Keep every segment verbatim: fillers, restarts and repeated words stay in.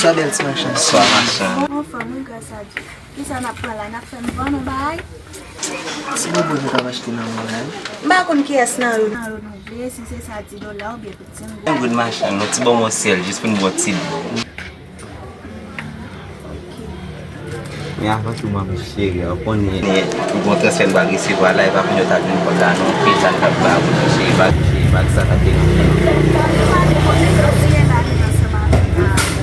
Sa bèl ti machann. Swa machann. Anfòm, wi, gras a Dye. Kisa n ap pran la? N ap fè m vann yon bagay? Ti bonbon nou t ap achte nan mwen la, wi. M pa konn kiyès nan yo. Nan yo nou vle, si se sa di dola oubyen piti m vle. Yon goud machann, yon ti bonbon syèl, jis pou n bwè yon ti dlo. Men avan tou, manmi cheri, ou konnen, ou gon transfè n pral resevwa la, e pa pou nou ta jwenn kòb la non, pita n t ap ba ou, manmi cheri, pa touche, pa di sa t ap deranj ou.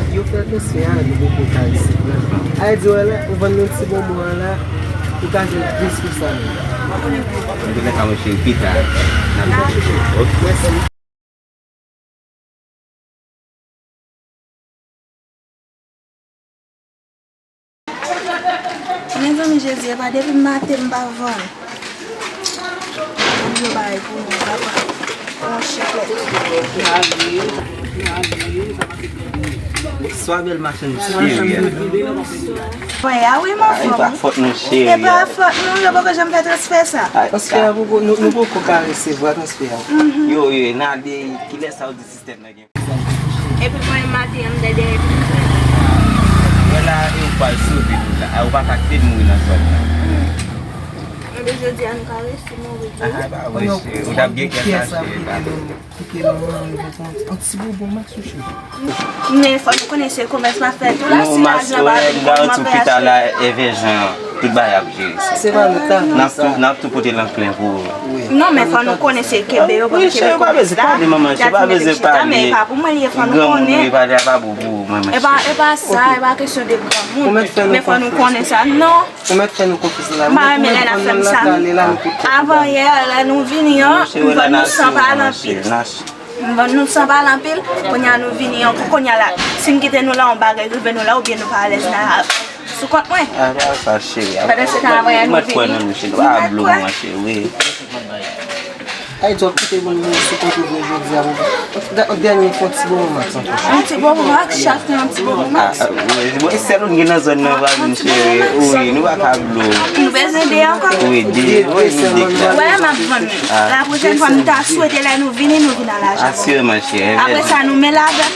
Yo fè transfè a, nou poko ka resevwa. A di wè la, ou vann nou ti bonbon an la, ou ka jwenn plis ke sa menm. Antouka, manmi cheri, pita n ap jwenn chouchou. Ok, mèsi. Mezanmi, Jezi, e pa depi maten m pa vann. Bondye bay pou nou, papa. Yon chiklèt. Swa bèl machann cheri a. Mwen a wi, mon frè. E pa fòt nou, cheri. E pa fòt nou, yo poko janm fè transfè sa. Transfè a poko, nou, nou poko ka resevwa transfè a. Yo, yo, n ale, kilè sa ou di sistèm nan gen? Epi mwen maten an m dèyè dèyè vin jwenn. Mwen la, e ou pral sove nou la. A, ou pa ka kite n mouri nan zòn nan. Enben, jodi a nou ka resi mouri tou. Ah, pa vre, cheri. Ou t ap gen kè sa, cheri, pa vre. Kite nou mouri pou kont. Yon ti bonbon, mèt sou cheri. Men fò nou konnen se komès m ap fè tou la, si lajan pa vin pou m ap fè achte. Tout bagay ap jere sa. Se pa nou ta vle sa. N ap tou, n ap tou pote lan plen pou ou. Non, men fò nou konnen se kenbe yo, pa kenbe yo pou plis la. Wi, cheri, pa bezwen pale, manman, cheri, pa bezwen pale. Men e pa pou mwen li ye, fò nou konnen. Granmoun, wi, pale a pa bon pou ou, manman, cheri. E pa, e pa sa, e pa kesyon de granmoun. Men fò nou konnen sa. Non. Ou mèt fè nou konfyans la. M pa renmen lè n ap fè m sa. Avan yè, lè nou vini an, m vann nou san pale anpil. M vann nou san pale anpil, kounye a nou vini an, kounye a la. Si m kite nou la, yon bagay rive nou la, oubyen nou pa alèz la, sou kont mwen. Ah, pa sa, cheri. Pandan se tan, avan yè nou vini. Mwen kwè nan nou, cheri. Pa blo mwen, cheri. Ay, Djòb, kite moun moun sou kote vre jodi a, pou dènye fon ti bon moman san kòchon. Yon ti bon moman, chak tan yon ti bon moman. Ah, ah, wi, bon, e sèl ou gen nan zòn nan, vwazin cheri. Wi, nou pa ka blo. Nou bezwen de ankò? Wi, de, wi, nou de. Wè, m ap vann. La pwochèn fwa, m ta swete lè nou vini, nou vin a lajan. Asireman, cheri. Apre sa, nou men ladan.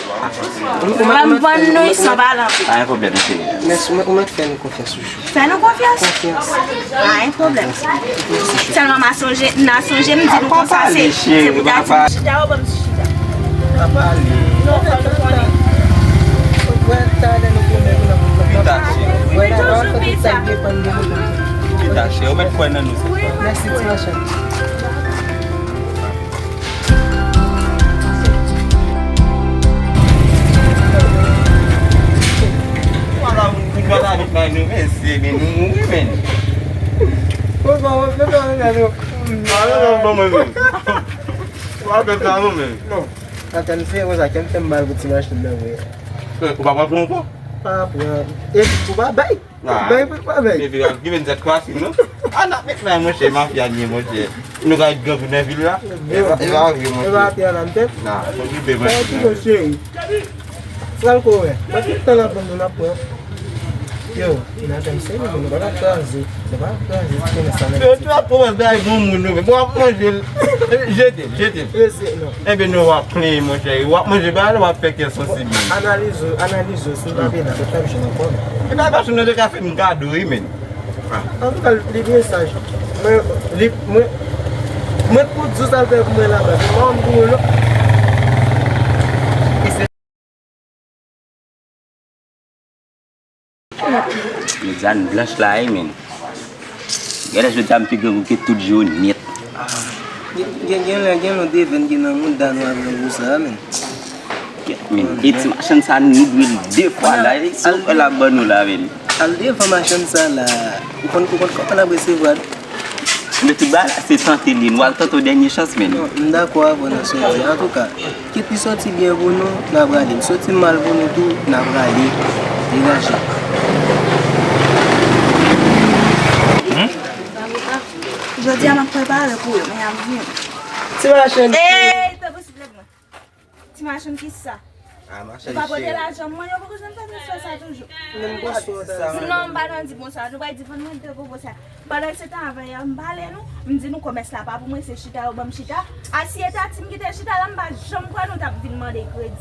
Mwen m vann nou san pale anpil. Pa gen pwoblèm, cheri. Mèsi, ou mèt fè nou konfyans. Fè nou konfyans? Konfyans. Pa gen pwoblèm. Sèlman m a sonje, n a sonje m di nou konsa se, se pou ta di m chita, yo ban m ti chita. Pa pale. Non, fò nou konnen. Wè, talè nou konnen pou n ap pita, cheri. Wi, toujou pita. Pita, cheri, ou mèt kwè nan nou. Mèsi, ti machann. Ala moun ki gade avèk nan nou, mesye, men nou mouri, men. Bon, bon, bon, bon, bon, bon. Ala, bon, bon, bon, bon. Ou pa fè sa, non, men. Non. Atann, se konsa, kè m fè m mal pou ti machin nan, vre. Ou pa pran pran ankò? Pa pran. E ou pa bay? Ah. Bay pou pa bay. Epi, ki vin zèt klasi, non? Ah, n ap met men, monchè, mafya n ye, monchè. Nou ka ret gran tou nan vil la. E pa, e pa vre, monchè. E pa fè nan tèt. Nan, fò ki pe, monchè. Sa ki bon, cheri? Pral kore. Mwen tout tan la pou nou n ap pran. Yo, n a fè m seri, nou pa ka kraze. Nou pa ka kraze ti konnen sa nan. Yo, ti ap kòmanse bay bon moun, nou, men bon, ap manje l. Jete l, jete l. Mesye, non. Enben, nou w ap plenyen, monchè. W ap manje, ba, w ap fè kè sansib. Analize, analize, si w pa pena, nou t ap jwenn ankò, non. E pa fason nou te ka fè m kado, wi, men. Antouka, li byen saj. Mwen, li, mwen, mwen pou di sa l fè pou mwen la, baz. Mwen, mwen, mwen, Mezanmi, blanch la, wi, men. Genlè jodi a m pi grangou ke tout jou nèt. Gen, gen, gen lè, gen lè devenn ki nan mouda nou avè w sa, men. Men, e ti machann sa, nou dwe l de fwa la, e sa w fè la ban nou la, men. Al devan machann sa la, ou konn, ou konn kòman l ap resevwa l? Men tout bagay la, se tante li, nou al tante w dènye chans, men. Non, m dakò avè w nan sa w di. Antouka, kit li sòti byen pou nou, n a prale. Li sòti mal pou nou tou, n a prale. Degaje. Jodi a, m ap prepare pou yo, men y ap vini. Ti machann. Ey, tanpri, silvouplè, mwen. Ti machann, kisa? Ah, machann cheri. Ou pa pote lajan mwen, yo poko janm fè transfè sa toujou. Non, m pa nan di bon sa. Nou pa di vann mwen de bobo sa. Pandan se tan avan yè, m pale nou, m di nou komès la pa pou mwen, se chita yo ban m chita. A si e ta ti m ki te chita la, m pa janm kwè nou t ap vin mande kredi.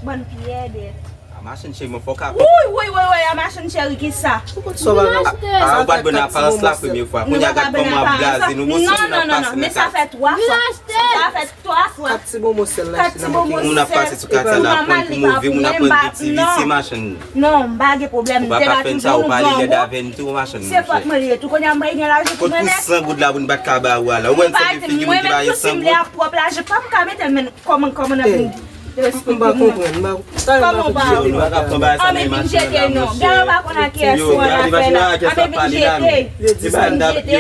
Bann pyèdèt. Ah, Machann cheri, mwen fò w ka konprann. Woy, woy, woy, woy, a machann cheri, kisa? Sa w pa gen. Ah, ou pa t ban aparans la premye fwa. Kounye a gad kòman w ap blaze nou. Bon, si nou ap pase nan katye. Men sa fè twa fwa. Sa fè twa fwa. Kat ti bonbon sèl la. Kat ti bonbon sèl. Moun ap pase sou katye la, pran pou move, moun ap pran de ti vise, machann. Non, m pa gen pwoblèm. Ou pa ka fè n sa, ou pale lèd avè n tou, machann. Se fòt mwen li ye tou. Kounye a m pa gen lajan pou mwen mèt. Kot pou san goud la pou n pa t ka ba ou a la. Ou wè n sanble figi nou ki pa gen san goud. Mwen menm tou si m lè ap pwòp la, je pa m ka mete men kòman, kòman n ap vin respekte moun. M pa konprann. Kòman w pa konprann? Anben vin jete non. Gade w pa konn a kiyès ou an afè la. Anben vin jete.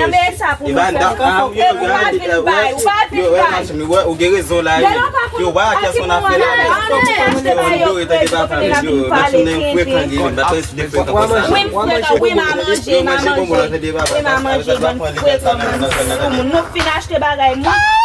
Anben sa pou nou fè. E ou pa vin bay, ou pa vin bay. Ou gen rezon la. Yo, pa kiyès ou an afè la. Wi, m frekan, wi, m a manje, m a manje, wi, m a manje, bann frekan, bann sou moun. Nou fin achte bagay moun.